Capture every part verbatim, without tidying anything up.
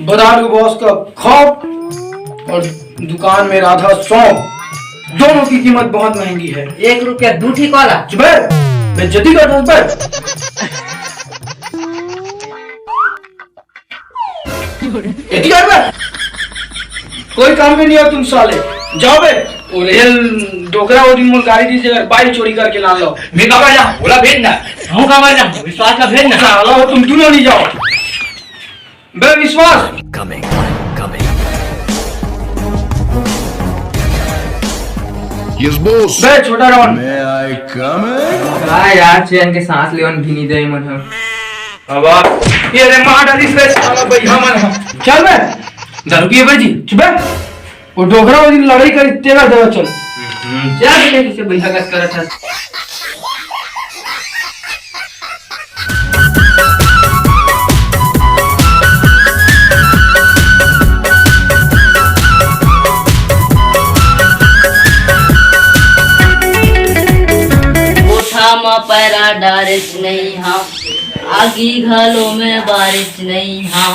बता दो बॉस का खौफ और दुकान में राधा सौंफ, दोनों की कीमत बहुत महंगी है। एक रुपया दू ठी वाला। चुप है, बेइज्जती कर रहा हूँ। एती कर बे। कोई काम में नहीं हो तुम साले। जाओ बे। और ये डोकरा वो दिन मोर गाड़ी दी जगह बाइक चोरी करके लान लो। मैं काबर जाऊं? ओला भेज ना। हूं काबर जाऊं? विश्वास ला भेज ना। साला हो तुम दोनों नहीं जाओ। बे विश्वास। Coming, coming. Yes, boss. बे छोटा Ron. May I come in? का यार, चैन के सांस लेवन भी नहीं दे मन ह। अब ये रे मार डालिस रे साला भैया मन ह। चल बे। दारू पिए बे जी। चुप बे। वो डोकरा वो दिन लड़ाई करी, तेरा जगह चल। हम्म, जा बेटे, किसे भैया का करत है। कोठा म पैरा डारेच नइ हां, आगी घलो में बारेच नइ हां,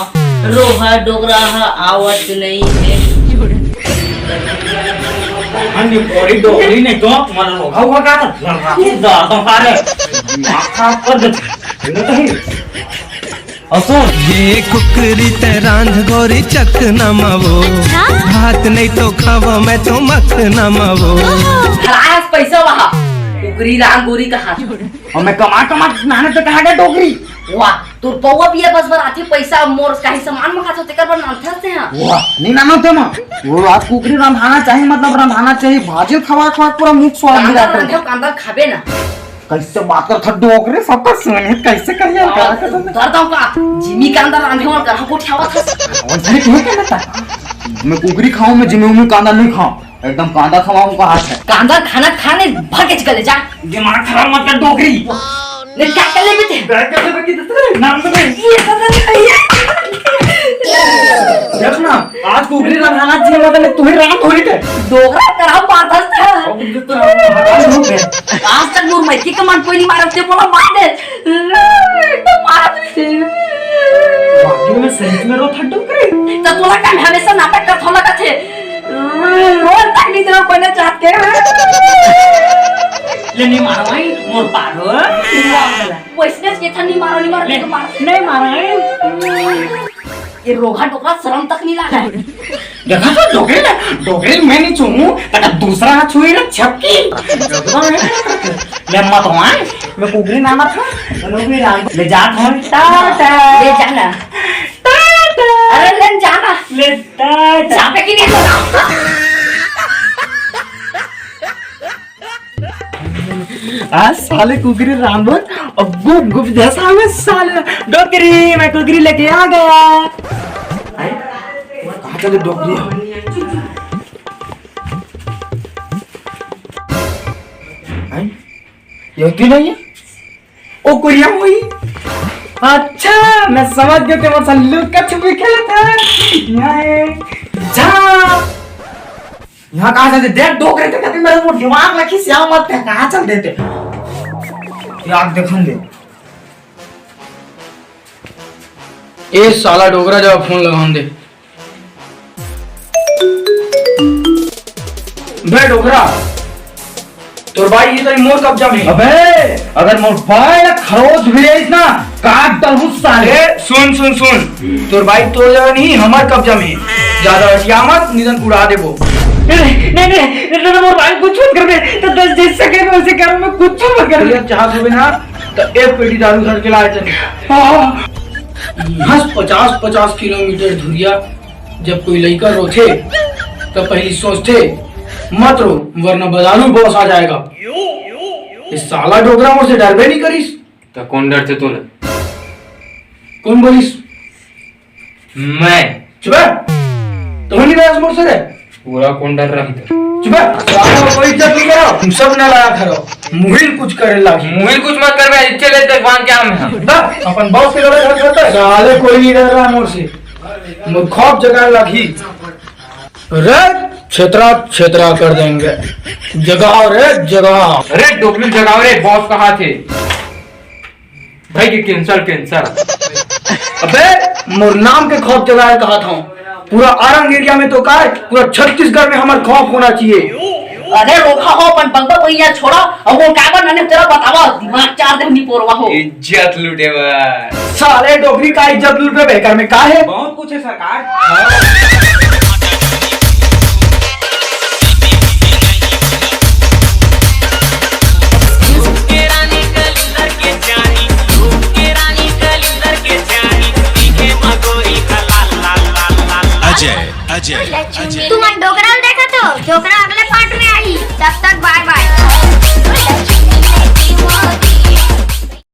रोहा डोकरा ह आवत नइ हे। अन्य कोरी डोकरी नहीं तो तुम्हारा रोहा हुआ का था? लड़का को ज्यादा खा रहे। दिमाग खराब कर देते। ये तो है। असो। ये कुकरी ते रांध गोरी चक नमवो। अच्छा? भात नहीं तो खावा मैं तो मक नमवो। हरास पैसा वहा। कुकरी रांध गोरी कहा। और मैं कमा कमा नाने तो कहा गया डोकरी। वाह, तोर पौवा पिए बस बर आथे पैसा, मोर काही सामान मंगाथो तेकर बर नानथस ते हां। वाह, नहीं नानो ते मां। वो रात कुकरी रंधाना चाहिए, मतलब रंधाना चाहिए, भाजी खवा खवा पूरा मुख स्वाद कांदा गिरा कर। रांधे कांदा खाबे ना। कैसे बात कर था डोकरे, सबका सुनिए कैसे करिए का कर दो। दर दो का, जिमी कांदा रांधे वाला गरहा को ठावा था। वैसे नहीं कहना था। मैं कुकरी खाऊं, मैं जिमी उमी कांदा नहीं खाऊं। एकदम कांदा खवाऊं का हाथ है। कांदा खाना खाने भागे चले जा। दिमाग खराब मत कर डोकरी। ने क्या कर ले बेटे? क्या कर ले बेटी? दूसरे नाम तो नहीं। ये पता नहीं। देख ना, आज कुकरी रंधाना जी मतलब तू ही रांध होई थे। डोकरा करा पाथस था। अब तो आज तक मोर मैकी का मन कोई नहीं मारत थे, बोला मार दे। एकदम मारत नहीं थे। वाकई में सही में रो था डोकरी। तो तोला का हमेशा नाटक कर थोला का थे। रोज तक नहीं देवा कोने चाहत के। ले नहीं मारो भाई, मोर पारो। वैसने के था नहीं मारो, नहीं मारो, ले, नहीं मारो। नहीं मारो भाई। ये रोहा डोकरा शर्म तक नहीं लागा। देखा तो डोकरी ना, डोकरी मैं नहीं छूऊं, तका दूसरा हाथ छुई ना छपकी। ले मत हो, हाँ? मैं कुकरी ना मत खा, मैं कुकरी ना ले जात हूँ, टाटा। ले जाना। टाटा। अरे ले जाना। ले टाटा। जाबे कि नहीं तो? आज साले कुकरी रांधोन और गुप गुप जैसा हमें साले। डोकरी, मैं कुकरी लेके आ गया। आई? कहाँ चले डोकरी? आई? ये क्यों नहीं है? ओ कुरिया हुई। अच्छा, मैं समझ गया, तेरे साथ लुका छुपी खेला था। यहाँ है। जा। यहाँ कहाँ चलते? देख, डोकरे के कभी मेरे को दिमाग रखी, सियाव मत कर, कहाँ चल देते? यार, देखन दे। ए साला डोकरा, जब फोन लगाऊं दे। बे डोकरा, तोर बाइक ये तो मोर कब्जा में। अबे, अगर मोर बाइक खरोच भी रहीस ना, काट डालहूं साले। ए, सुन, सुन, सुन, तोर बाइक तोर जगह नहीं, हमर कब्जा में। ज्यादा हटिया मत, निदन उड़ा देबो। नहीं, नहीं, नहीं, नहीं, नहीं, मोर बाइक कुछ मत कर बे। तो दस जैसे कहे, वैसे करूं मैं, कुछ मत कर। भैया, चाहत होबे ना, तो एक पेटी दारू धर के लाए चल। हाँ। हंस पचास पचास किलोमीटर धुरिया जब कोई लइका रोथे, तब पहली सोचथे, "मत रो, वरना बदारू बॉस आ जाएगा।" ये साला डोकरा मोर से डरबे नहीं करिस। त कौन डरथे तोला? कौन बोलिस? मैं। चुप है। तो नहीं डरस मोर से रे। पूरा कौन डर रहा इधर? चुप है। साला कोई इज्जत नहीं करो। तुम सब ना लाया करो। मुहिल कुछ करे लागी। मुहिल कुछ मत कर बे, इच्छे ले देख बांध के आम है। ना, अपन बॉस के लड़ाई घर करता है। साले कोई नहीं डर रहा मोर से। मोर खौफ जगाए लागी। रे, छेतरा, छेतरा कर देंगे। जगाओ रे, जगाओ। अरे, डोकरी जगाओ रे, बॉस कहाँ थे? भाई, ये cancel, cancel। अबे, मोर नाम के खौफ जगाए कहा था। पूरा आरंग एरिया में तो काय, पूरा छत्तीसगढ़ में हमार खौफ होना चाहिए। अरे रोका हो, अपन बकबक भैया छोड़ा, अउ वो काबर नने तेला बतावा, दिमाग चार दिन निपोरवा हो। इज्जत लूटे बर। साले डोकरी का इज्जत लूटे बेकर में का है? बहुत कुछ है सरकार। अजय, अजय, अजय। तुमन डोकरा ल देखत हो, डोकरा अगले पार्ट में आही। तब तक बाय बाय।